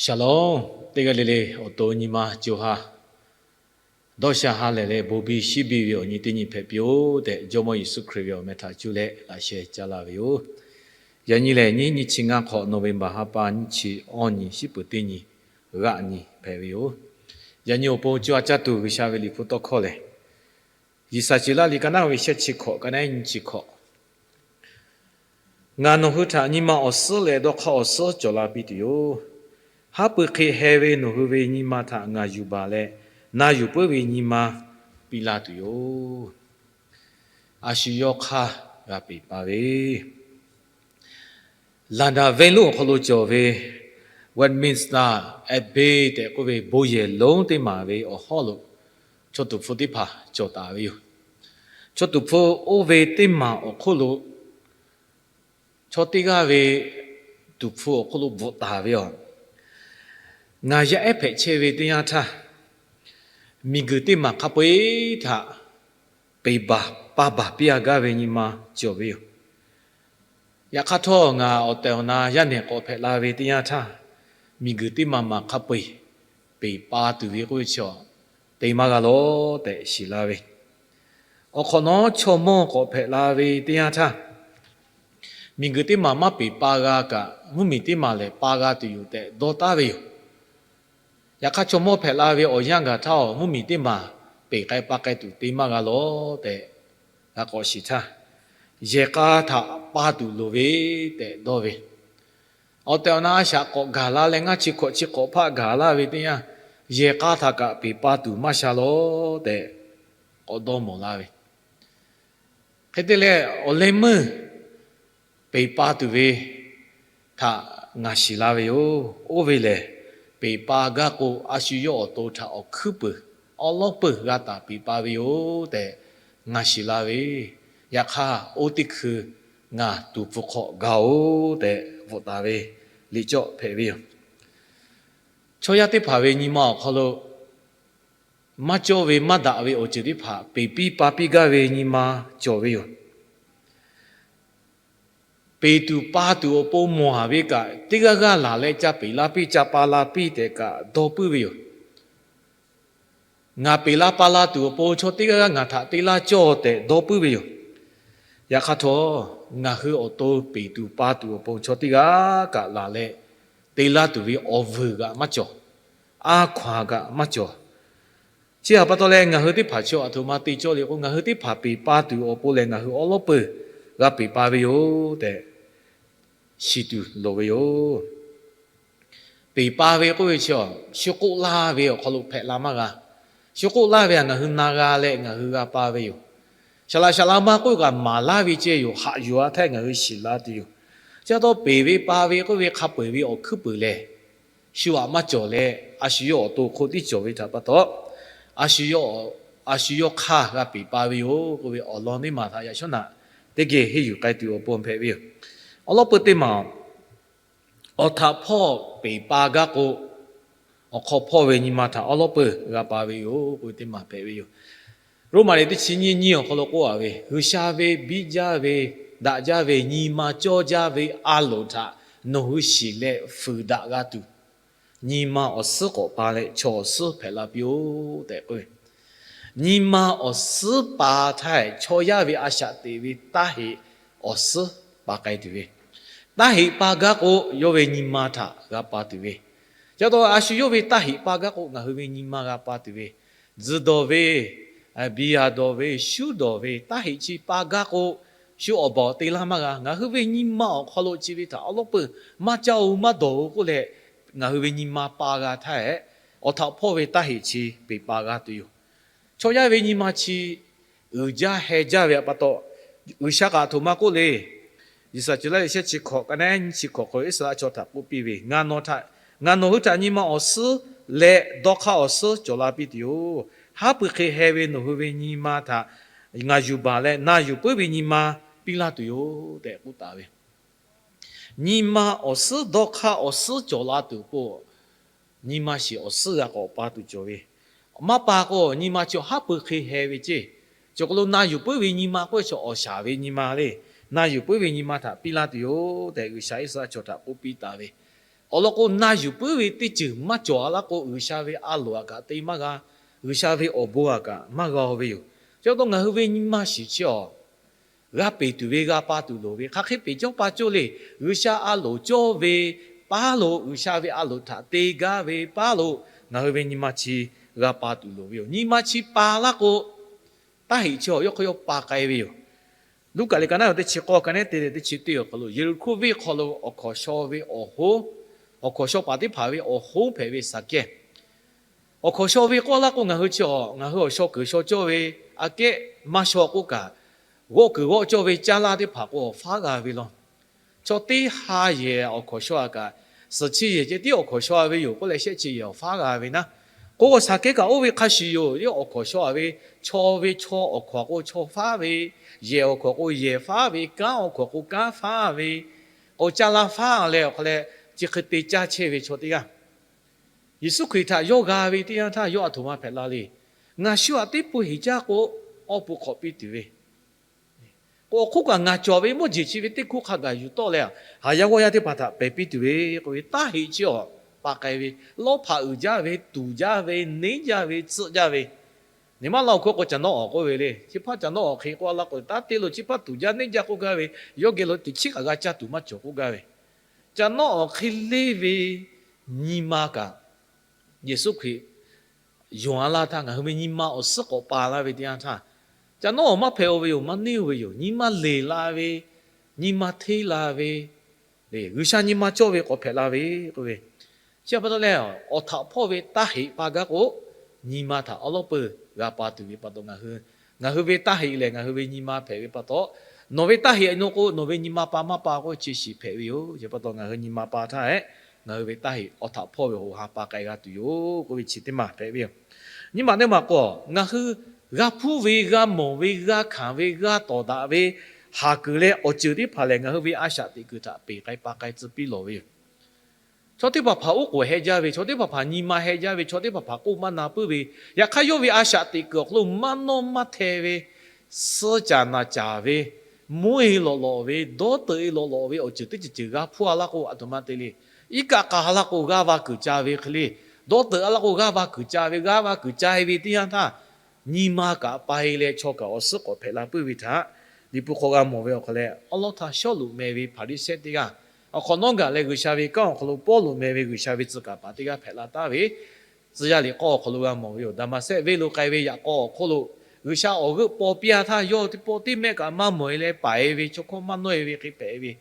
Shalom. Teˇ g'aˇ le le awˬ to nyi ma co ha dawˇ sha ha lehˬ leh, bon biˇ shiˉ biˇ ve awˬ nyi teˇ nyi hpehꞈ piˇ-oˆ tehꞈ, Jawˇmawˇ Yeˍsuˆ Hkriꞈ ve awˬ meh htaꞈ cuˇ leh laꞈ sheh caˇ laˇ ve yoˬ. Yaꞈ nyi lehˬ, nyiˇ nyiˇ chi ngaˇ hk'awꞈ November ha pa nyiˇ chi awˇ nyi, shiˉ peuˍ teˇ nyi, g'aˆ nyi hpehꞈ ve yoˬ. Yaꞈ nyi awˬ pon co ha caˇ tuˬ G'uiˬsha ve Liꞈ hpu tawˇ hkawˇ lehˬ, Yeˍsaˍceˍlaˆ liꞈ ka naˉ ve shehˆ chi hkawꞈ, ka naˉ nyiˇ chi hkawꞈ. Ngaˬ nawˬ hui htaꞈ nyi ma awˬ suhˉ leh dawˇ hk'aˇ awˬ suhˉ cawˬ la piˇ tuˬ yoˬ. Haˉ pui hk'e heh ve nawˬ hui ve nyi ma htaꞈ ngaˬ yuˬ baˬ leh, na yuˬ puiˉ ve nyi ma piˇ laˇ tuˬ yoˬ. A shu yawˇ hk'aˇ g'a peˬ pa ve, London venˇ lonˉ awˬ hk'aw lo cawˬ ve Westminster Abbey tehꞈ k'oˆ ve bon yehˬ lonˉ teˇ maˬ ve awˬ hawˉ lo chaw tuˍ hpfuh teˇ hpaˍ cawˬ taˍ ve yoˬ. Chaw tuˍ hpfuh oˇ ve teˇ maˬ awˬ hk'oˆ lo, chaw teˇ g'aˇ ve tuˍ hpfuh awˬ hk'oˆ lo bvuhꞈ taˍ ve yoˬ. Ngaˬ yaˇ ehˉ hpehꞈ chehˇ ve teˇ yanˇ htaˇ, miˬguiˬ teˇ maˬ hk'a peu-eˬ htaꞈ peˬ baˬ pa baˬ piˇ-a gaˇ ve nyi ma cawˬ ve yoˬ. Yaꞈ hk'aˇ htawˇ, ngaˬ awˬ tehˬ awˬ na yaˇ nehˬ k'awꞈ hpehꞈ la ve teˇ yanˇ htaˇ, miˬguiˬ teˇ maˬ maˬ hk'a peu-eˬ peˬ pa tuˬ ve k'oˆ ve chi te maˇ g'a lawˬ tehꞈ shiˍ la ve. Awˬ hk'awꞈ nawˉ chaw mawˇ k'awꞈ hpehꞈ la ve teˇ yanˇ htaˇ, miˬguiˬ teˇ maˬ maˇ peˬ pa g'a kaꞈ, mvuhˇmiˬ teˇ maˬ lehˬ pa g'a tuˬ yoˬ tehꞈ dawˇ taˉ ve yoˬ. Yaꞈ hk'aˇ, chaw mawˇ hpehꞈ la ve awˬ yanˇ gaˬ htaˇ, mvuhˇmiˬ teˇ maˬ peˬ k'ai pa k'ai tuˬ te maˇ g'a lawˬ tehꞈ g'a k'awꞈ shiˍ htaˇ, yehˬ k'a htaꞈ pa tuˬ loˍ ve tehꞈ dawˇ ve. Awˬ tehˬ awˬ na a shaꞈ k'awꞈ gaˬ la leh, ngaˇ chi hkawꞈ chi hk'awꞈ hpaˆ gaˬ laˇ ve teˇ yanˇ, yehˬ k'a htaꞈ kaꞈ peˬ pa tuˬ maˇ sha lawˬ tehꞈ k'awꞈ dawˇ mawˬ laˇ ve. Hk'e te leh, awˬ leh meuˇ peˬ pa tuˬ ve htaꞈ ngaˬ shiˍ la ve yoˬ. Oˇ ve lehˬ, peˬ pa gaˇ k'o, a shu yawˇ awˬ to htaꞈ awˬ hkuiˉ peuˬ awˉ lawˉ peuˬ g'a taˍ peˬ pa ve yoˬ tehꞈ ngaˬ shiˍ la ve. Yaꞈ hk'aˇ, oˇ teˇ hkui ngaˬ tuˍ hpfuh hk'awꞈ gaˬ-oˬ tehꞈ bvuhꞈ taˍ ve liꞈ cawˆ hpehꞈ ve yoˬ. Chaw yaˇ teˇ hpaˍ ve nyi ma awˬ hk'aw lo maˇ cawˇ ve maˇ daꞈ ve awˬ ceuˬ teˇ hpaˍ peˬ piˇ pa piˇ gaˇ ve nyi ma cawˬ ve yoˬ. Peˬ tuˬ pa tuˬ awˬ pon mawˬ haˍ ve kaꞈ, teˇ g'aˇ g'aˇ laˬ leh ca peˬ la piˇ, ca pa la piˇ tehꞈ kaꞈ dawˇ puiˉ ve yoˬ. Ngaˬ peˬ la pa la tuˬ awˬ pon chaw teˇ g'aˇ g'aˇ ngaˬ htaꞈ te laˇ cawˇ tehꞈ dawˇ puiˉ ve yoˬ. Yaꞈ hk'aˇ htawˇ, ngaˬ hui awˬ to peˬ tuˬ pa tuˬ awˬ pon chaw teˇ g'aˇ kaꞈ laˬ leh te laˇ tuˬ ve awˬ vuiˬ g'aꞈ maˇ cawˬ. A hkaw-anˬ g'aꞈ maˇ cawˬ. Chi htaꞈ pa taw leh, ngaˬ hui teˇ hpaˍ chi aˬ htoꞈ ma te cawˇ le k'o, ngaˬ hui teˇ hpaˍ peˬ pa tuˬ awˬ pon lehˬ, ngaˬ hui awˉ lawˉ peuˬ g'a peˬ pa ve yoˬ tehꞈ shiˍ tuˬ loˍ ve yoˬ. Peˬ pa ve k'oˆ ve chi, shu k'oˆ laˇ ve awˬ hk'aw lo hpehꞈ la maˇ g'a. Shu k'oˆ laˇ ve htaꞈ ngaˬ hui na g'a leh ngaˬ hui g'a pa ve yoˬ. Shaˍ laꞈ shaˍ laꞈ ma k'oˆ kaꞈ maˍ laˇ ve ceh yoˬ. Haꞈ yuˬ-a htaˇ ngaˬ hui shiˍ la tuˬ yoˬ. Chi pa taw, peˬ ve pa ve k'oˆ ve hk'a peu-eˬ ve awˬ hkuiˉ peuˬ lehˬ, shu aꞈ maˇ cawˬ leh, a shu yawˇ awˬ to hk'oˆ tiˉ cawˬ ve htaꞈ pa taw, a shu yawˇ, a shu yawˇ hk'aˇ g'a peˬ pa ve yoˬ k'oˆ ve awˬ lawn teˇ maˬ htaꞈ yaꞈ shawˉ naꞈ teˇ geh henˇ yuˬ k'ai tuˬ awˬ pon hpehꞈ ve yoˬ. Awˉ lawˉ peuˬ teˇ maˬ, awˬ htaꞈ hpawˇ peˬ pa gaˇ k'o, awˬ hk'aw hpawˇ ve nyi ma htaꞈ awˉ lawˉ peuˬ g'a pa ve yoˬ k'oˆ ve teˇ maˬ hpehꞈ ve yoˬ. Roˉmaꞈ liꞈ teˇ chi nyiˇ nyiˇ awˬ hk'aw lo k'oˆ-a ve, G'uiˬsha ve biˇ jaˇ ve, daꞈ jaˇ ve, nyi ma cawˇ jaˇ ve a loˍ htaꞈ nawˬ hui shiˍ leh fuiˍ daꞈ g'a tuˬ, nyi ma awˬ suhˉ k'awꞈ pa leh chaw awˬ suhˉ hpehꞈ la piˇ-oˆ tehꞈ k'oˆ ve. Nyi ma awˬ suhˉ pa htaˇ, chaw yaˇ ve a shaꞈ teꞈ ve taˇ heꞈ awˬ suhˉ pa k'ai tuˬ ve, taˇ heꞈ pa gaˇ k'o, yawˇ ve nyi ma htaꞈ g'a pa tuˬ ve. Chi pa taw, a shu yawˇ ve taˇ heꞈ pa gaˇ k'o, ngaˬ hui ve nyi ma g'a pa tuˬ ve. Tzuhˬ dawˬ ve, biˇ yaˍ dawˬ ve, shuˉ dawˬ ve, taˇ heꞈ chi pa gaˇ k'o, shu awˬ baˬ te laˇ maˇ g'a. Ngaˬ hui ve nyi ma awˬ hk'aw lo chi ve htaꞈ awˉ lawˉ peuˬ maˇ caˇ-oˬ maˇ dawˬ-oˬ k'oˆ leh, ngaˬ hui ve nyi ma pa g'a htaˇ, awˬ htaꞈ hpawˇ ve taˇ heꞈ chi peˬ pa g'a tuˬ yoˬ. Chaw yaˇ ve nyi ma chi uiˍ jaˇ heh jaˇ ve pa taw, G'uiˬsha kaꞈ aˬ htoꞈ ma k'oˆ le. Yeˍsaˍceˍlaˆ liꞈ shehˆ chi hkawꞈ, ka naˉ nyiˇ chi hkawꞈ hk'aw lo Iˉsaˍreˍlaˆ chaw htaꞈ k'oˆ piˇ ve, Ngaˬ nawˬ hui htaꞈ nyi ma awˬ suhˉ leh dawˇ hk'aˇ awˬ suhˉ cawˬ la piˇ tuˬ yoˬ. Haˉ pui hk'e heh ve nawˬ hui ve nyi ma htaꞈ ngaˬ yuˬ baˬ leh, na yuˬ puiˉ ve nyi ma piˇ laˇ tuˬ yoˬ tehꞈ k'oˆ taˍ ve. Nyi ma awˬ suhˉ dawˇ hk'aˇ awˬ suhˉ cawˬ la tuˬ k'o, nyi ma shiˍ awˬ suhˉ g'a k'awꞈ pa tuˬ cawˬ ve. Maˇ pa k'o, nyi ma chi haˉ pui hk'e heh ve ceˇ. Cawˬ k'o lo na yuˬ puiˉ ve nyi ma k'oˆ ve chaw awˬ shaˍ ve nyi ma le. Na yuˬ puiˉ ve nyi ma htaꞈ piˇ laˇ tuˬ yoˬ tehꞈ, G'uiˬsha Iˉsaˍreˍlaˆ chaw htaꞈ k'oˆ piˇ taˍ ve. awˬ lawn k'o, na yuˬ puiˉ ve teˇ ceuˬ maˇ cawˬ a laˇ k'o, G'uiˬsha ve a loˍ aꞈ kaꞈ te maˇ g'a, G'uiˬsha ve awˬ bon aꞈ kaꞈ maˇ g'a ve yoˬ. Chi pa taw ngaˬ hui ve nyi ma shiˍ chi awˬ g'a peˬ tuˬ ve, g'a pa tuˬ loˍ ve, hk'aˬ hk'e peˬ cawˇ pa cawˇ le. G'uiˬsha a loˍ cawˇ ve paˇ lo, G'uiˬsha ve a loˍ htaꞈ te gaˇ ve paˇ lo, ngaˬ hui ve nyi ma chi g'a pa tuˬ loˍ ve yoˬ. Nyi ma chi pa laˇ k'o, taˇ heꞈ chi awˬ yawˇ hk'aw yawˇ pa k'ai ve yoˬ. Luˉkaꞈ liꞈ ka naˉ teˇ chi k'awˇ, ka naˉ te leh teˇ chi teˇ awˬ hk'aw lo, Yeˍriˆhkoˇ venˇ hk'aw lo awˬ hkawnˍ shaw ve awˬ hoˉ, awˬ hkawnˍ shaw paˍ teˇ hpaˍ ve awˬ hoˉ hpehꞈ ve Saˍkehˇ. Awˬ hkawnˍ shaw ve k'oˆ laˇ k'o, ngaˬ hui chi awˬ, ngaˬ hui awˬ shaw kuiˬ shaw cawˇ ve aꞈ kehˉ maˇ shaw k'oˆ kaꞈ, g'awˆ kuiˬ g'awˆ cawˇ ve caˇ laˇ teˇ hpaˍ k'o, awˬ faˉ g'a ve law. Chaw teˇ ha yehˬ awˬ hkawnˍ shaw a kaꞈ, suhˍ chi yehˬ ceh tiˉ awˬ hkawnˍ shaw a ve yoˬ k'oˆ leh, shehˆ chi yehˬ awˬ faˉ g'a ve naˉ. K'o, Saˍkehˇ kaꞈ oˇ ve hk'a shuˍ yoˬ. Yawˇ awˬ hkawnˍ shaw a ve, chaw ve chaw awˬ hkawnˍ k'o chaw faˉ ve, yehˬ awˬ hkawnˍ k'o yehˬ faˉ ve, kanˉ awˬ hkawnˍ k'o kanˉ faˉ ve, k'o caˇ laˇ faˉ leh awˬ hk'aw leh, chi hk'e te caˇ chehˇ ve chaw teˇ g'aˇ. Yeˍsuˆ Hkriꞈ htaꞈ yawˇ g'a ve teˇ yanˇ htaˇ, yawˇ a htoꞈ ma hpehꞈ la le. Ngaˬ shu aꞈ teˇ pun heˍ jaˇ k'o, awˇ pun hk'awꞈ piˇ tuˬ ve k'o, awˬ hk'oˆ kaꞈ ngaˬ cawˬ ve mawˇ jeˬ chi ve teˇ hkuˇ hk'a gaˬ yuˬ tawˆ leh, haˍ yaˇ g'awˇ yaˇ teˇ hpaˍ htaꞈ pehˬ piˇ tuˬ ve k'oˆ ve, taˇ heꞈ chi awˬ pa k'ai ve, lawˇ hpaꞈ uiˍ jaˇ ve, tuˍ jaˇ ve, neˇ jaˇ ve, tsuhˆ jaˇ ve, neˇ maˇ laˇ awˬ hk'oˆ k'o, caˬ nawˉ awˬ k'oˆ ve le. Chi hpaˇ caˬ nawˉ awˬ hk'e k'oˆ laˇ k'o, taˇ te lo chi hpaˇ tuˍ jaˇ neˇ jaˇ k'oˆ gaˇ ve, yawˇ geh lo teꞈ chiˉ kaꞈ g'a caˇ tuˬ maˇ cawˬ k'oˆ gaˇ ve, caˬ nawˉ awˬ hk'e leˇ ve nyi ma kaꞈ, Yeˍsuˆ Hkriꞈ yonˍ a laˇ htaˇ, ngaˬ hui ve nyi ma awˬ suhˉ k'awꞈ pa laˇ ve teˇ yanˇ htaˇ, caˬ nawˉ awˬ maˇ hpehꞈ-o ve yoˬ. Maˇ neˇ-o ve yoˬ. Nyi ma leˬ la ve, nyi ma hteˇ la ve, G'uiˬsha nyi ma cawˇ ve k'awꞈ hpehꞈ la ve k'oˆ ve, chi pa taw leh, awˬ htaꞈ hpawˇ ve taˇ heꞈ pa gaˇ k'o, nyi ma htaꞈ awˉ lawˉ peuˬ g'a pa tuˬ ve pa taw, ngaˬ hui ve taˇ heꞈ lehˬ ngaˬ hui ve nyi ma hpehꞈ ve pa taw, nawˬ ve taˇ heꞈ a nyi k'o, nawˬ ve nyi ma pa maˇ pa k'oˆ chi shiˍ hpehꞈ ve yoˬ. Chi pa taw ngaˬ hui nyi ma pa htaˇ hehꞈ, ngaˬ hui ve taˇ heꞈ awˬ htaꞈ hpawˇ ve awˬ ha pa k'ai g'a tuˬ yoˬ k'oˆ ve chi teˇ maˬ hpehꞈ ve yoˬ. Nyi ma teˇ maˬ k'o, ngaˬ hui g'a hpuˇ ve, g'a mawˬ ve, g'a hkanˍ ve, g'a tawˍ daꞈ ve, haˍ kuiˬ leh awˬ ceuˬ teˇ hpaˍ lehˬ, ngaˬ hui ve a shaꞈ teꞈ kuiˬ htaꞈ peˬ k'ai pa k'ai tcuh piˇ lawˬ ve yoˬ. Chaw teˇ hpaˍ hpaˍ oˉ k'oˍ heh jaˇ ve, chaw teˇ hpaˍ hpaˍ nyi ma heh jaˇ ve, chaw teˇ hpaˍ hpaˍ k'oˆ maˇ na puiˉ ve, yaꞈ hk'aˇ yawˇ ve a shaꞈ teꞈ kuiˬ awˬ hk'aw lo maˇ nawˇ maˇ hteh ve, suh caˍ naˬ caˍ ve, mvuhˇ e lawꞈ lawꞈ ve, dawˇ teuꞈ e lawꞈ lawꞈ ve awˬ ceuˬ teˇ ceuˬ ceuˬ g'a hpuˇ a laˇ k'o, aˬ htoꞈ ma te le. Iˉ kaˆ k'a laˇ k'o g'aˇ va kuiˬ ca ve hk'e le, dawˇ teuꞈ a laˇ k'o g'aˇ va kuiˬ ca ve, g'aˇ va kuiˬ ca e ve teˇ yanˇ htaˇ, nyi ma kaꞈ pa e leh chaw kaꞈ awˬ suhˉ k'awꞈ hpehꞈ la puiˉ ve htaꞈ Liꞈ hpu hk'aw g'a mawˬ ve awˬ hk'aw leh, awˉ lawˉ htaˇ Sawˉluꞈ meh ve Hpaˍriˍsehˇ teˇ g'aˇ, awˬ hk'awꞈ nawˉ gaˬ leh G'uiˬsha ve kanˉ awˬ hk'aw lo Pawˇluꞈ meh ve G'uiˬsha ve tcuh kaˍ paˍ teˇ g'aˇ hpehꞈ la taˍ ve, tcuh yaˇ liꞈ k'awˇ awˬ hk'aw lo g'a mawˬ ve yoˬ. Daˍmaˍsehˆ venˇ lo k'ai ve yaꞈ k'aw awˬ hk'oˆ lo, G'uiˬsha awˬ g'euˆ paw piˇ a htaˇ, yawˇ teˇ pawˆ teˇ mehˆ kaꞈ maˇ mawˬ e leh paiˍ e ve, chaw hkawˇ maˇ nawˇ e ve hk'e hpehꞈ ve,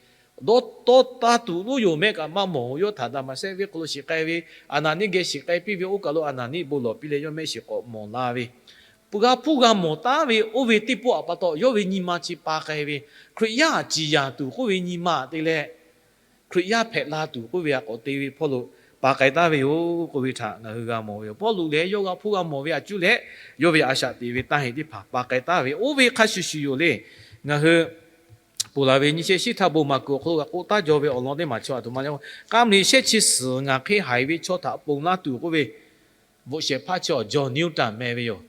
dawˇ tawˇ taˇ tuˬ loˉ yoˬ mehˆ kaꞈ maˇ mawˬ. Yawˇ htaꞈ Daˍmaˍsehˆ venˇ hk'aw lo shiˍ k'ai ve, Aˍnaˍniˆ geh shiˍ k'ai piˇ ve, oˇ kaˬ lo Aˍnaˍniˆ bon lawˬ piˇ leh yawˇ mehˆ shiˍ k'awꞈ mawˬ la ve, g'a hpuˇ g'a mawˬ taˉ ve oˇ ve teˇ pawˆ aꞈ pa taw, yawˇ ve nyi ma chi pa k'ai ve, Hkriꞈ yaˇ ciˍ yanˍ tuˬ k'oˆ ve nyi ma te leh, Hkriꞈ yaˇ hpehꞈ la tuˬ k'oˆ ve a k'awꞈ te ve hpawˇ lo pa k'ai taˍ ve yoˬ k'oˆ ve htaꞈ ngaˬ hui g'a mawˬ ve yoˬ. Pawˇluꞈ lehˬ yawˇ g'a hpuˇ g'a mawˬ ve a cuˇ leh, yawˇ ve a shaꞈ teꞈ ve taˇ heꞈ teˇ hpaˍ pa k'ai taˍ ve oˇ ve hk'a shuˍ shuˍ yoˬ le. Ngaˬ hui ponˬ laˬ ve nyi shehˆ shiˉ htaˇ bon maˍ kuiˬ awˬ hk'aw lo g'a k'oˆ taˉ jaw ve awˬ lawn teˇ maˬ chi aˬ htoꞈ ma le. K'aˇ mli shehˆ chi suhˍ ngaˬ hk'e haiˬ ve chaw htaꞈ ponˬ laˇ tuˬ k'oˆ ve, bvuhꞈ shehˍ hpaˇ chi awˬ John Newton meh ve yoˬ.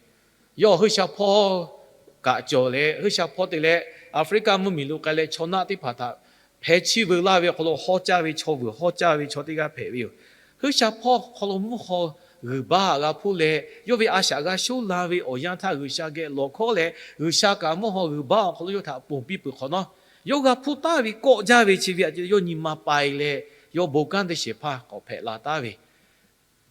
Yawˇ G'uiˬsha hpawˇ kaꞈ cawˬ leh, G'uiˬsha hpawˇ te leh Aˍfriˆkaˆ mvuhˇmiˬ lo k'ai leh chaw naˆ teˇ hpaˍ htaꞈ hpeh chiˇ veu laˇ ve awˬ hk'aw lo hawˉ caˇ ve chaw vuiˬ hawˉ caˇ ve chaw teˇ g'aˇ hpehꞈ ve yoˬ. G'uiˬsha hpawˇ hk'aw lo mvuhˇ haw g'uiˬ baˆ g'a hpuˇ leh, yawˇ ve a shaꞈ g'a shoˉ la ve awˬ yanˇ htaˇ G'uiˬsha geh lawˬ hkawˉ leh, G'uiˬsha kaꞈ mvuhˇ haw g'uiˬ baˆ awˬ hk'aw lo yawˇ htaꞈ ponˬ piˇ peuˬ hk'awꞈ nawˉ, yawˇ g'a hpuˇ taˍ ve kawˆ jaˇ ve chi ve aꞈ ce yawˇ nyi ma pai leh, yawˇ bon kanˉ teˇ shehˍ hpaˇ k'awꞈ hpehꞈ la taˍ ve,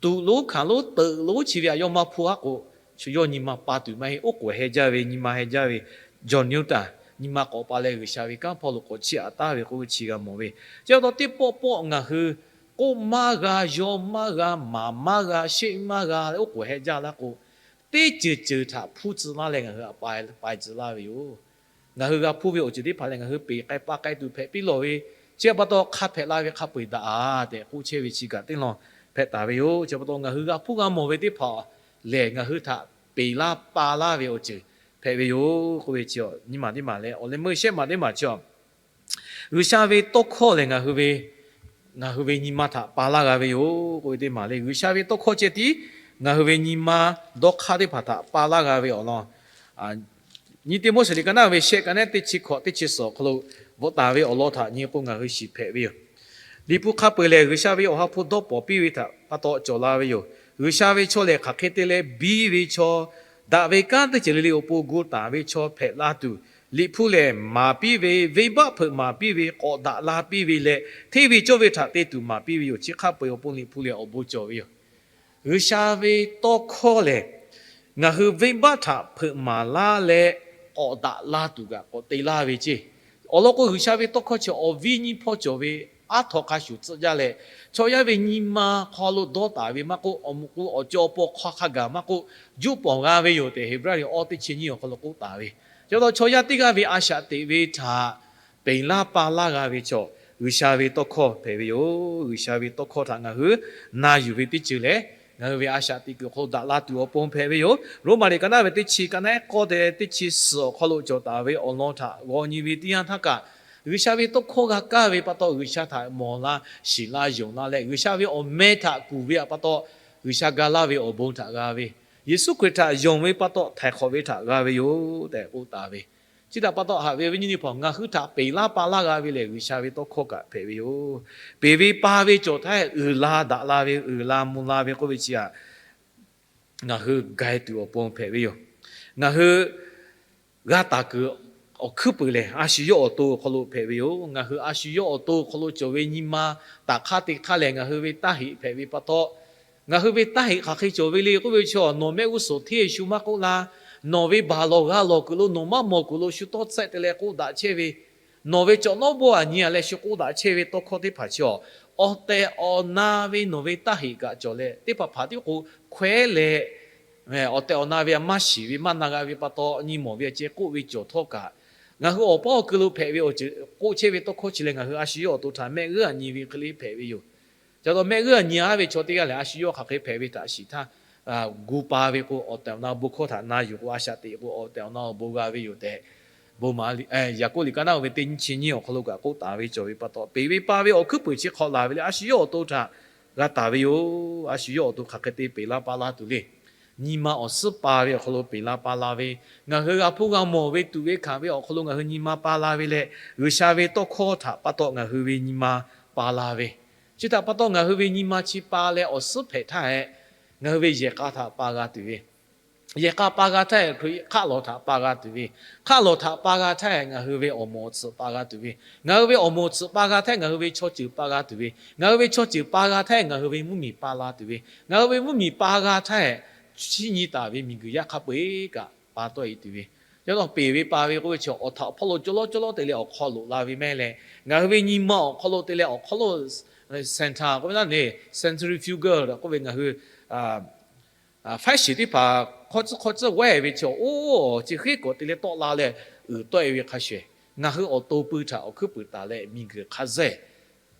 tuꞈ lonˉ hkanˍ lonˉ teuꞈ lonˉ chi ve aꞈ yawˇ maˇ hpuˇ haˉ k'o, yawˇ nyi ma pa tuˬ maˇ heˆ. Oˉ k'oˍ heh jaˇ ve, nyi ma heh jaˇ ve John Newton nyi ma k'awꞈ pa leh G'uiˬsha ve kanˉ hpawˇ lo k'awꞈ chiˇ aꞈ taˍ ve k'oˆ ve chi g'a mawˬ ve. Chi pa taw teˇ pawˆ pawˆ ngaˬ hui k'oˆ maˇ g'a, yaw maˇ g'a, maˍ maˇ g'a, sheˆ maˇ g'a, oˉ k'oˍ heh jaˇ laˇ k'o, teˇ ceuˬ ceuˬ htaꞈ hpuˇ tcuh laˇ leh ngaˬ hui aꞈ pai tcuh laˇ ve yoˬ. Ngaˬ hui g'a hpuˇ ve awˬ ceuˬ teˇ hpaˍ lehˬ, ngaˬ hui peˬ k'ai pa k'ai tuˬ hpehꞈ piˇ lawˬ ve, chi pa taw hk'a hpehꞈ la ve hk'a peu-eˬ daꞈ-a tehꞈ k'oˆ chehˇ ve chi kaꞈ teˇ lawn hpehꞈ taˍ ve yoˬ. Chi pa taw ngaˬ hui g'a hpuˇ g'a mawˬ ve teˇ hpaˍ lehˬ, ngaˬ hui htaꞈ peˬ laˇ pa laˇ ve awˬ ceuˬ hpehꞈ ve yoˬ k'oˆ ve chi, nyi maˬ teˇ maˬ leh awˬ leh meuˇ shehˆ maˬ teˇ maˬ chi, G'uiˬsha ve tawˇ hkawˇ lehˬ, ngaˬ hui ve nyi ma htaꞈ pa laˇ g'a ve yoˬ k'oˆ ve teˇ maˬ le. G'uiˬsha ve tawˇ hkawˇ ceh tiˉ ngaˬ hui ve nyi ma dawˇ hk'aˇ teˇ hpaˍ htaꞈ pa laˇ g'a ve awˬ lawn, nyi teˇ Moˉseˍ liꞈ ka naˉ ve shehˆ ka naˉ teˇ chi hkawꞈ teˇ chi suhˍ awˬ hk'aw lo bvuhꞈ taˍ ve awˬ lawn htaꞈ nyi k'o ngaˬ hui shiˍ hpehꞈ ve yoˬ. Liꞈ hpu hk'a peu-eˬ lehˬ, G'uiˬsha ve Awˬ ha hpu dawˇ pawnˍ piˇ ve htaꞈ pa taw cawˬ la ve yoˬ. G'uiˬsha ve chaw lehˬ, hk'aˬ hk'e te leh biˇ ve chaw, daꞈ ve kanˉ teˇ ceuˬ le le awˬ pon gu taˍ ve chaw hpehꞈ la tuˬ, Liꞈ hpu lehˬ maˍ piˇ ve, venˇbaˆ hpeuꞈ maˍ piˇ ve, k'awꞈ daꞈ la piˇ ve leh, hteˇ ve cawˇ ve htaꞈ te tuˬ maˍ piˇ ve yoˬ. Chi hk'a peu-eˬ awˬ pon Liꞈ hpu lehˬ awˬ bon cawˬ ve yoˬ. G'uiˬsha ve tawˇ hkawˇ lehˬ, ngaˬ hui venˇbaˆ htaꞈ hpeuꞈ maˍ laˇ leh, k'awꞈ daꞈ la tuˬ kaꞈ k'awꞈ te laˇ ve ceˇ. Awˬ lawn k'o, G'uiˬsha ve tawˇ hkawˇ chi awˬ viˉ nyiˇ hpawˇ cawˬ ve, aˉ htaw hk'a shuˍ tcuhˆ jaˇ leh, chaw yaˇ ve nyi ma hk'aw lo dawˇ taˍ ve maˇ k'oˆ, awˬ moˍ k'o awˬ cawˬ awˬ paw hk'aw hk'a gaˬ maˇ k'oˆ, juˇ pawˍ g'a ve yoˬ tehꞈ Heˍbrehˇ awˇ teˇ chi nyiˇ awˬ hk'aw lo k'oˆ taˍ ve. Chi pa taw, chaw yaˇ teˇ g'aˇ ve a shaꞈ teꞈ ve htaꞈ peˬ laˇ pa laˇ g'a ve chaw, G'uiˬsha ve tawˇ hkawˇ hpehꞈ ve yoˬ. G'uiˬsha ve tawˇ hkawˇ htaꞈ ngaˬ hui na yuˬ ve teˇ ceuˬ lehˬ, ngaˬ hui ve a shaꞈ teꞈ kuiˬ awˬ hk'aw lo daꞈ la tuˬ awˬ pon hpehꞈ ve yoˬ. Roˉmaꞈ liꞈ ka naˆ ve teˇ chi, ka naˆ ehˉ k'awˇ te teˇ chi suhˍ awˬ hk'aw lo cawˬ taˍ ve awˬ lawn htaꞈ g'aw nyi ve teˇ yanˇ htaˇ kaꞈ, G'uiˬsha ve tawˇ hkawˇ g'a kaˇ ve pa taw, G'uiˬsha htaꞈ mawˬ la, shiˍ la, yonˍ la leh, G'uiˬsha ve awˬ meh htaꞈ kuˬ ve htaꞈ pa taw, G'uiˬsha ga laˇ ve awˬ bon htaꞈ g'a ve, Yeˍsuˆ Hkriꞈ htaꞈ yonˍ ve pa taw htaiˍ hk'awꞈ ve htaꞈ g'a ve yoˬ tehꞈ k'oˆ taˍ ve. Chi htaꞈ pa taw, haꞈ ve awˬ viˉ nyi teˇ hpaˍ, ngaˬ hui htaꞈ peˬ laˇ pa laˇ g'a ve lehˬ, G'uiˬsha ve tawˇ hkawˇ kaꞈ hpehꞈ ve yoˬ. Peˬ ve pa ve cawˬ htaˇ, uiˍ la daꞈ la ve, uiˍ la mvuh la ve k'oˆ ve chi htaꞈ ngaˬ hui gai tuˬ awˬ pon hpehꞈ ve yoˬ. Ngaˬ hui g'a taˍ kuiˬ awˬ hkuiˉ puiˍ lehˬ, a shu yawˇ awˬ to awˬ hk'aw lo hpehꞈ ve yoˬ. Ngaˬ hui a shu yawˇ awˬ to awˬ hk'aw lo cawˬ ve nyi ma taˍ hk'aˇ te hk'aˇ lehˬ, ngaˬ hui ve taˇ heꞈ hpehꞈ ve pa taw, ngaˬ hui ve taˇ heꞈ hk'aˬ hk'e cawˬ ve le k'oˆ ve chi, nawˬ mehˆ g'uˇ suhˍ hteˇ shu maˇ k'oˆ la, nawˬ ve baˬ lawˬ g'a lawˬ kuiˬ lo, nawˬ maˇ mawˬ kuiˬ lo shu tawˇ tsuhˆ te leh k'oˆ daꞈ chehˇ ve, nawˬ ve cawˬ nawˉ bawˇ aꞈ nyi a leh shu k'oˆ daꞈ chehˇ ve tawˇ hkawˇ teˇ hpaˍ chi awˬ tehˬ awˬ na ve nawˬ ve taˇ heꞈ kaꞈ cawˬ leh, teˇ hpaˍ hpaˍ tiˉ k'o hkawehˉ leh, awˬ tehˬ awˬ na ve a maˇ shiˍ ve maˇ na g'a ve pa taw, nyi mawˬ ve a ceh k'oˆ ve cawˬ htawˇ kaꞈ, ngaˬ hui awˬ paw awˬ kuiˬ lo hpehꞈ ve awˬ ceuˬ k'oˆ chehˇ ve tawˇ hkawˇ chi lehˬ, ngaˬ hui a shu yawˇ awˬ to htaꞈ mehˆ g'uˇ aꞈ nyi ve hk'e le hpehꞈ ve yoˬ. Ca taw mehˆ g'uˇ aꞈ nyi a ve chaw teˇ g'aˇ lehˬ, a shu yawˇ hk'aˬ hk'e hpehꞈ ve htaꞈ shiˍ htaˇ, gu pa ve k'o, awˬ tehˬ awˬ na bon hkawˇ htaꞈ na yuˬ k'o, a shaꞈ teꞈ k'o, awˬ tehˬ awˬ na awˬ bon g'a ve yoˬ tehꞈ, bon ma Yaˍkoˆ liꞈ ka naˆ ve teˇ nyiˇ chi nyiˇ awˬ hk'aw lo kaꞈ k'oˆ taˍ ve cawˬ ve pa taw, peˬ ve pa ve awˬ hkuiˉ puiˍ chi hk'awꞈ laˬ ve lehˬ, a shu yawˇ awˬ to htaꞈ g'a taˍ ve yoˬ. A shu yawˇ awˬ to hk'aˬ hk'e te peˬ laˇ pa laˇ tuˬ le. Nyi ma awˬ suhˉ pa ve awˬ hk'aw lo peˬ la pa la ve, ngaˬ hui g'a hpuˇ g'a mawˬ ve tuꞈ ve hkanˍ ve awˬ hk'aw lo ngaˬ hui nyi ma pa la ve leh, G'uiˬsha ve tawˇ hkawˇ htaꞈ pa taw ngaˬ hui ve nyi ma pa la ve, chi htaꞈ pa taw ngaˬ hui ve nyi ma chi pa leh awˬ suhˉ hpehꞈ htaˇ hehꞈ, ngaˬ hui ve yehˬ k'a htaꞈ pa g'a tuˬ ve, yehˬ k'a pa g'a htaˇ hehꞈ, Hkriꞈ hk'aˆ lawˬ htaꞈ pa g'a tuˬ ve, hk'aˆ lawˬ htaꞈ pa g'a htaˇ hehꞈ, ngaˬ hui ve awˬ moˍ awˬ tsuhꞈ pa g'a tuˬ ve, ngaˬ hui ve awˬ moˍ awˬ tsuhꞈ pa g'a htaˇ hehꞈ, ngaˬ hui ve chaw ceuˬ pa g'a tuˬ ve, ngaˬ hui ve chaw ceuˬ pa g'a htaˇ hehꞈ, ngaˬ hui ve mvuhˇmiˬ pa la tuˬ ve, ngaˬ hui ve mvuhˇmiˬ pa g'a htaˇ hehꞈ, chiˇ nyi taˍ ve miˬguiˬ yaˇ hk'a peu-eˬ kaꞈ pa tawˆ e tuˬ ve. Yawˇ nawˬ peˬ ve pa ve k'oˆ ve chi awˬ htaꞈ awˬ hpawˇ lo cawˇ lawˉ cawˇ lawˉ te leh awˬ hk'aw loꞈ la ve mehˆ leh, ngaˬ hui ve nyi ma awˬ hk'aw lo te leh awˬ hk'aw lo center k'oˆ ve naˉ ne, centrifugal k'oˆ ve ngaˬ hui faˉ shiˍ teˇ hpaˍ hk'awˇ tcuhˉ hk'awˇ tcuhˉ wehˇ ve chi awˬ oˇ chi hk'e k'awꞈ te leh tawˆ la leh uiˍ tawˆ e ve hk'a shuˍ, ngaˬ hui awˬ to pui htaꞈ awˬ hkuiˉ puiˍ taˍ leh miˬguiˬ hk'a zehˇ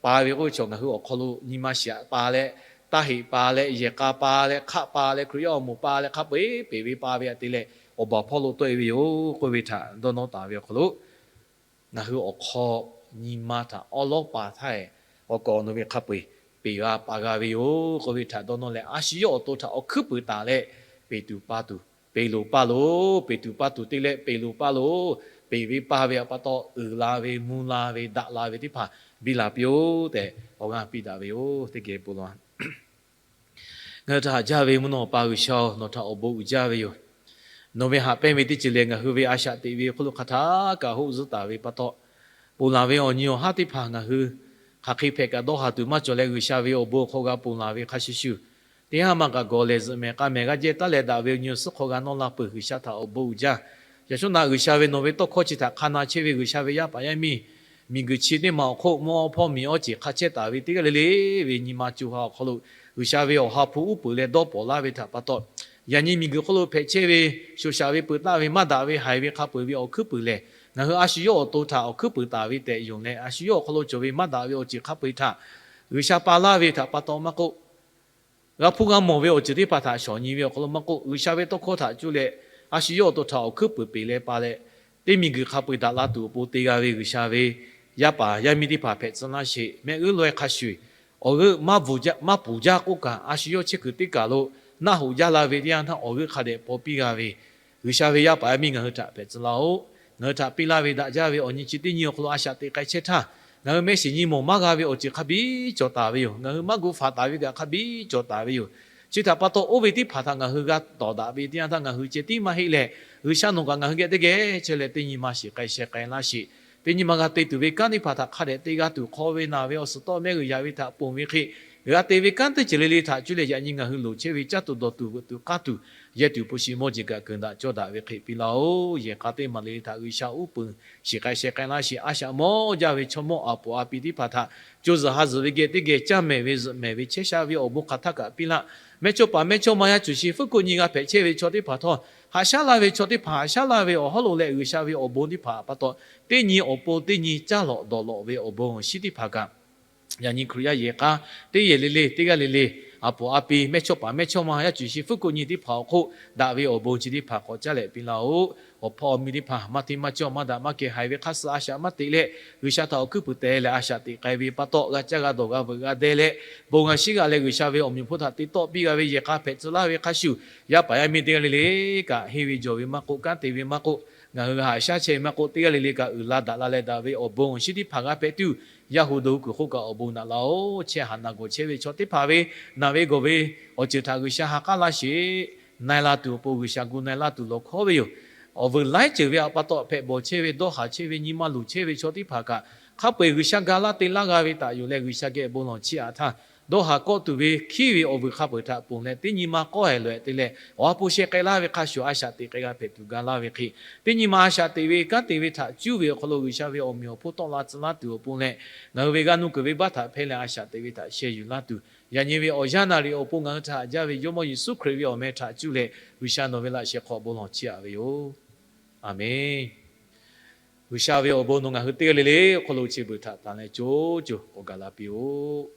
pa ve k'oˆ ve chi ngaˬ hui awˬ hk'aw lo nyi ma shiˍ pa leh, taˇ heꞈ pa leh, yehˬ k'a pa leh, hk'aˆ pa leh, Hkriꞈ yaˇ awˬ moˍ pa leh, hk'a peu-eˬ peˬ ve pa ve htaꞈ te leh awˬ baˬ hpawˇ lo tawˆ e ve yoˬ k'oˆ ve htaꞈ dawˇ nawˇ taˍ ve awˬ hk'aw lo, ngaˬ hui awˬ hk'aw nyi ma htaꞈ awˉ lawˉ pa htaˇ hehꞈ, awˬ kawꞈ nawˬ ve hk'a peu-eˬ peˬ g'a pa g'a ve yoˬ k'oˆ ve htaꞈ dawˇ nawˇ leh, a shu yawˇ awˬ to htaꞈ awˬ hkuiˉ puiˍ taˍ leh, peˬ tuˬ pa tuˬ, peˬ loˍ pa loˬ, peˬ tuˬ pa tuˬ te leh peˬ loˍ pa loˬ, peˬ ve pa ve pa taw uiˍ la ve, mvuh la ve, daꞈ la ve teˇ hpaˍ biˇ la piˇ-oˆ tehꞈ awˬ g'aˇ piˇ daꞈ ve yoˬ. Teˇ geh bon lawˬ. Ngaˬ hui htaꞈ haꞈ jaˇ ve mvuhˇ naw pa G'uiˬsha-oˬ, nawˬ htaꞈ awˬ bon uiˍ jaˇ ve yoˬ. Nawˬ ve haꞈ pehnˇ ve teˇ ceuˬ lehˬ, ngaˬ hui ve a shaꞈ teꞈ ve hk'oˆ lo hk'a htaˇ kaꞈ hoˆ zuhˆ taˍ ve pa taw, ponˬ laˬ ve awˬ nyi awˬ haˉ teˇ hpaˍ ngaˬ hui hk'aˬ hk'e hpehꞈ kaꞈ dawˇ haˍ tuˬ maˇ cawˬ leh, G'uiˬsha ve awˬ bon awˬ hk'aw g'a ponˬ laˬ ve hk'a shuˍ shuˍ, teˇ haˉ ma kaꞈ gawˬ lehˬ zuhꞈ mehˍ k'a mehˍ g'a jehˇ taˉ leh daꞈ ve awˬ nyi awˬ suhˉ hk'aw g'a nawˇ la peuˬ. G'uiˬsha htaꞈ awˬ bon uiˍ jaˇ. Yaꞈ shawˉ naꞈ G'uiˬsha ve nawˬ ve tawˇ hkawˇ chi htaꞈ hk'a na chehˇ ve G'uiˬsha ve yaˇ paˍ yaˇ miˇ, miˬguiˬ chi teˇ maˬ awˬ hk'oˆ mawˇ hpawˇ miˬ awˇ ceˬ hk'a chehˇ taˍ ve teˇ g'aˇ le le ve nyi ma co ha awˬ hk'aw lo, G'uiˬsha ve awˬ ha hpu uˉ peunˍ leh dawˇ pawnˍ laˇ ve htaꞈ pa taw, yaꞈ nyi miˬguiˬ hk'oˆ lo hpehꞈ chehˇ ve shoˍ shaˍ ve peuˬ taˆ ve maˇ daꞈ ve haiˬ ve hk'a peu-eˬ ve awˬ hkuiˉ puiˍ lehˬ, ngaˬ hui a shu yawˇ awˬ to htaꞈ awˬ hkuiˉ puiˍ taˍ ve tehꞈ yonˍ leh, a shu yawˇ awˬ hk'aw lo cawˬ ve maˇ daꞈ ve awˬ ceuˬ hk'a peu-eˬ htaꞈ G'uiˬsha pa laˇ ve htaꞈ pa taw maˇ k'oˆ, g'a hpuˇ g'a mawˬ ve awˬ ceuˬ teˇ hpaˍ htaꞈ shawˍ nyi ve awˬ hk'aw lo maˇ k'oˆ, G'uiˬsha ve tawˇ hkawˇ htaꞈ cuˇ leh a shu yawˇ awˬ to htaꞈ awˬ hkuiˉ puiˍ peˬ leh pa leh, teˇ miˬguiˬ hk'a peu-eˬ daꞈ la tuˬ awˬ pon te g'a ve G'uiˬsha ve yaˇ paˍ yaˇ miˇ teˇ hpaˍ hpehꞈ tcuh laˇ sheˍ. Mehˆ g'uˇ laweh hk'a shuˍ awˬ g'euˆ maˇ bvuhˬ jaˇ k'oˆ kaꞈ, a shu yawˇ chehˇ kuiˬ teˇ kaˬ lo naˆ hoꞈ jaˇ la ve teˇ yanˇ htaˇ awˬ g'euˆ hk'a dehꞈ paw piˇ g'a ve G'uiˬsha ve yaˇ paˍ yaˇ miˇ ngaˬ hui htaꞈ hpehꞈ tcuh laˇ-oˆ. Ngaˬ hui htaꞈ piˇ laˇ ve daꞈ jaˇ ve awˬ nyi chi teˇ nyi awˬ hk'aw lo a shaꞈ teꞈ k'ai chehˇ htaˇ, Ngaˬ hui mehˆ shiˍ nyi mawˬ maˇ g'a ve awˬ ceuˬ hk'a biˇ cawˬ taˍ ve yoˬ. Ngaˬ hui maˇ gu faˍ taˍ ve kaꞈ hk'a biˇ cawˬ taˍ ve yoˬ. Chi htaꞈ pa taw, oˇ ve teˇ hpaˍ htaꞈ ngaˬ hui g'a tawˍ daꞈ ve teˇ yanˇ htaˇ, ngaˬ hui ceh tiˉ maˇ heˆ leh, G'uiˬsha nawˬ kaꞈ ngaˬ hui geh teˇ geh chehˇ leh, teˇ nyi ma shiˍ k'ai sheh k'ai laˇ sheˍ. Teˇ nyi ma g'a te tuˬ ve kanˉ teˇ hpaˍ htaꞈ hk'a dehꞈ te g'a tuˬ, hk'aw ve naˬ ve awˬ suhˍ tawˆ mehˆ g'uiˬ yaꞈ ve htaꞈ ponˬ ve hk'e, g'a te ve kanˉ teˇ ceuˬ le le htaꞈ cuˇ leh, yaꞈ nyi ngaˬ hui loˍ chehˇ ve caˇ tuˬ dawˬ tuˬ veuꞈ tuˬ k'aˇ tuˬ yehˇ tuˬ hpu shi mawˇ jeˬ kaꞈ keunˍ daꞈ cawˇ daꞈ ve hk'e piˇ laˇ-oˬ. Yehˬ k'a teˇ maˬ le le htaꞈ G'uiˬsha uˉ peunˍ shiˍ k'ai sheh k'ai laˇ sheˍ. A shaꞈ mawˇ jaˇ ve chaw mawˇ a poˍ a pi teˇ hpaˍ htaꞈ co zuhˬ ha zuhˬ ve geh teˇ geh caˇ mehˍ ve zuhꞈ mehˍ ve chehˇ sha ve awˬ bon hk'aˬ htaˇ kaꞈ piˇ laˇ. Mehˇchawˇpaˍ mehˇchawˇma yaˇ cuˬ shi fuˉ kuˆ nyi g'a hpehꞈ chehˇ ve chaw teˇ hpaˍ htawˇ, haꞈ shaˉ laˇ ve chaw teˇ hpaˍ haꞈ shaˉ laˇ ve awˬ hawˉ lo leh, G'uiˬsha ve awˬ bon teˇ hpaˍ pa taw, teˇ nyi awˬ pon teˇ nyi caˇ lawꞈ dawˬ lawꞈ ve awˬ bon awˬ shinˉ teˇ hpaˍ kaꞈ, yaꞈ nyi Hkriꞈ yaˇ yehˬ k'a teˇ yehˬ le le, teˇ g'aˇ le le, a poˍ a pi, mehˇchawˇpaˍ mehˇchawˇma yaˇ cuˬ shi fuˉ kuˆ nyi teˇ hpaˍ awˬ hk'oˆ daꞈ ve awˬ bon chi teˇ hpaˍ k'awꞈ caˉ leh piˇ laˇ-oˬ. Awˬ hpawˇ awˬ miˇ teˇ hpaˍ maˇ hteˇ maˇ cawˇ maˇ daꞈ maˇ kehˬ haiˬ ve hk'a suh a shaꞈ maˇ teꞈ leh, G'uiˬsha htaꞈ awˬ hkuiˉ puiˍ te leh a shaꞈ teꞈ k'ai ve pa taw, g'a caˇ g'a dawˬ g'a veuꞈ g'a deh leh, bon g'a shiˉ g'a leh G'uiˬsha ve awˬ meꞈ awˬ hponˇ htaꞈ te tawˆ piˇ g'a ve yehˬ k'a hpehꞈ tcuh laˇ ve hk'a shuˍ, yaˇ paˍ yaˇ miˇ teˇ g'aˇ le le kaꞈ henˇ ve jawˬ ve maˇ k'oˆ, kanˉ te ve maˇ k'oˆ, ngaˬ hui haꞈ shaˉ chehˇ ve maˇ k'oˆ, teˇ g'aˇ le le kaꞈ uiˍ la daꞈ la leh daꞈ ve awˬ bon awˬ shinˉ teˇ hpaˍ g'a hpehꞈ tuˬ, yaˇ hu do kuiˬ hk'oˆ kaꞈ awˬ bon naꞈ laˇ-oˬ. Chehˇ haꞈ naˬ gawˬ chehˇ ve chaw teˇ hpaˍ ve naˬ ve gawˬ ve awˬ ceuˬ htaꞈ G'uiˬsha ha k'aˉ laˇ sheˍ. Na e la tuˬ awˬ pon G'uiˬsha gu na e laˇ tuˬ lawˬ hkawˉ ve yoˬ. Awˬ vuiˬ laiˉ ceuˬ ve awˬ pa taw hpehꞈ bawˬ chehˇ ve, dawˇ haˍ chehˇ ve, nyi ma luˬ chehˇ ve chaw teˇ hpaˍ kaꞈ, hk'a peu-eˬ G'uiˬsha ga laˇ te laˇ g'a ve htaꞈ yonˍ leh, G'uiˬsha geh bon lawˬ chiˇ aꞈ htaˇ, dawˇ haˍ kawˆ tuˬ ve hkiˉ ve awˬ vuiˬ hk'a peu-eˬ htaꞈ ponˬ leh, teˇ nyi ma k'awˇ hehˍ loꞈ-ehˍ te leh, awˬ ha hpu sheh k'ai laˇ ve hk'a shuˍ, a shaꞈ teꞈ k'ai g'a hpehꞈ tuˬ ga laˇ ve hk'e, teˇ nyi ma a shaꞈ teꞈ ve kanˉ te ve htaꞈ cuˇ ve awˬ hk'aw lo G'uiˬsha ve awˬ meꞈ awˬ hponˇ tawˆ la tcuh laˇ tuˬ awˬ pon leh, ngaˬ hui ve g'aˇ nuˇ kuiˬ venˇbaˆ htaꞈ hpehˇ leh a shaꞈ teꞈ ve htaꞈ sheh yuˬ laˇ tuˬ, yaꞈ nyi ve awˬ yanˇ naˍ riˍ awˬ pon ngaˬ hui htaꞈ haꞈ jaˇ ve Jawˇmawˇ Yeˍsuˆ Hkriꞈ ve awˬ meh htaꞈ cuˇ leh, G'uiˬsha nawˬ ve laꞈ sheh hk'aw bon lawˬ chiˇ aꞈ ve yoˬ. Aˬmenˍ. G'uiˬsha ve awˬ bon nawˬ ngaˬ hui teˇ g'aˇ le le awˬ hk'aw lo chi beuꞈ htaꞈ tanˍ leh co co k'awꞈ gaˬ la piˇ-oˆ.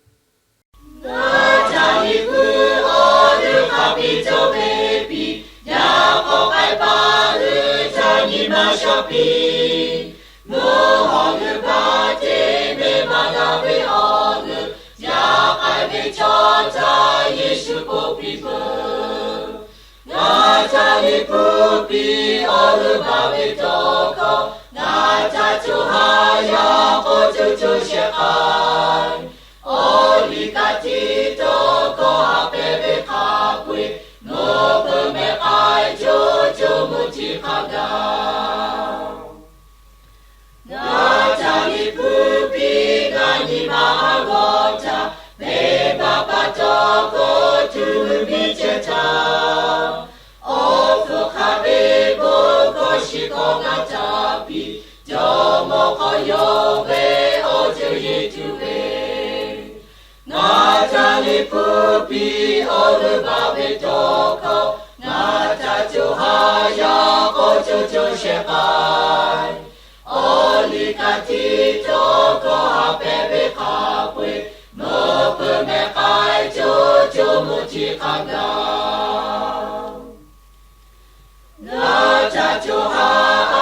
Ngaˬ ca liꞈ pu awˬ g'euˆ hk'a piˇ cawˇ ve piˇ, yaꞈ k'aw k'ai paˍ g'euˆ ca nyi ma sha piˇ. Mvuhˇ hawˬ g'euˆ baˬ teˇ meh maˇ g'a ve awˬ g'euˆ, yaꞈ k'ai ve chaw ca Yeˍsuˆ k'oˆ piˇ peuˬ. Ngaˬ ca liꞈ pu piˇ awˬ g'euˆ baˬ ve tawˇ hkawˇ, ngaˬ ca co ha yaˇ k'awꞈ co co shehˍ k'ai. Awˬ liˇ kaꞈ tiˉ tawˇ hkawˇ haꞈ pehˍ ve hk'a peu-eˬ, mvuhˇ peu mehˬ k'ai co co mvuhˇ tiˉ hk'a gaˬ. Ngaˬ ca liꞈ pu piˇ ngaˬ nyi ma a g'awˇ ca, venˇbaˆ pa taw k'oˆ tuˬ miˇ ceh htaˇ, awˬ hpfuhˇ hk'a ve bon hkawˇ shiˍ hkawˇ ngaˬ ca piˇ, Jawˇmawˇ hk'aw yawˇ ve awˬ ceuˬ yeˬ tuˬ ve. Ngaˬ ca liꞈ pu piˇ awˬ g'euˆ baˬ ve tawˇ hkawˇ, ngaˬ ca co ha yaˇ k'awꞈ co co shehˍ k'ai. Awˬ liˇ kaꞈ tiˉ tawˇ hkawˇ haꞈ pehˍ ve hk'a peu-eˬ, mvuhˇ peu mehˬ k'ai co co mvuhˇ tiˉ hk'a gaˬ. Ngaˬ ca co ha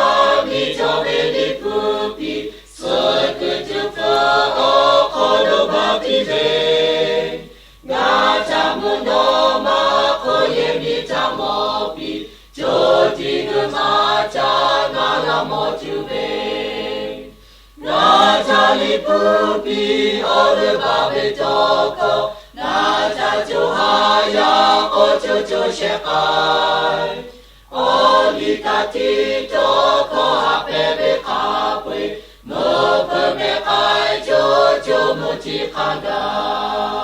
aˬ miˍ cawˬ ve liꞈ hpu piˇ, suh kuiˬ tuˬ hpfuhˇ awˬ hk'aw lo maˇ piˇ ve. Ngaˬ ca mvuhˇ naw ma hk'oˆ yehˬ miˇ htaꞈ mawˬ piˇ, co tiꞈ g'uiˬ maˇ ca ngaˬ g'a mawˬ tuˬ ve. Ngaˬ ca liꞈ hpu piˇ awˬ g'euˆ baˬ ve tawˇ hkawˇ, ngaˬ ca co ha yaˇ k'awꞈ co co shehˍ k'ai. Awˬ liˇ kaꞈ tiˉ tawˇ hkawˇ haꞈ pehˍ ve hk'a peu-eˬ, mvuhˇ peu mehˬ k'ai co co mvuhˇ tiˉ hk'a gaˬ.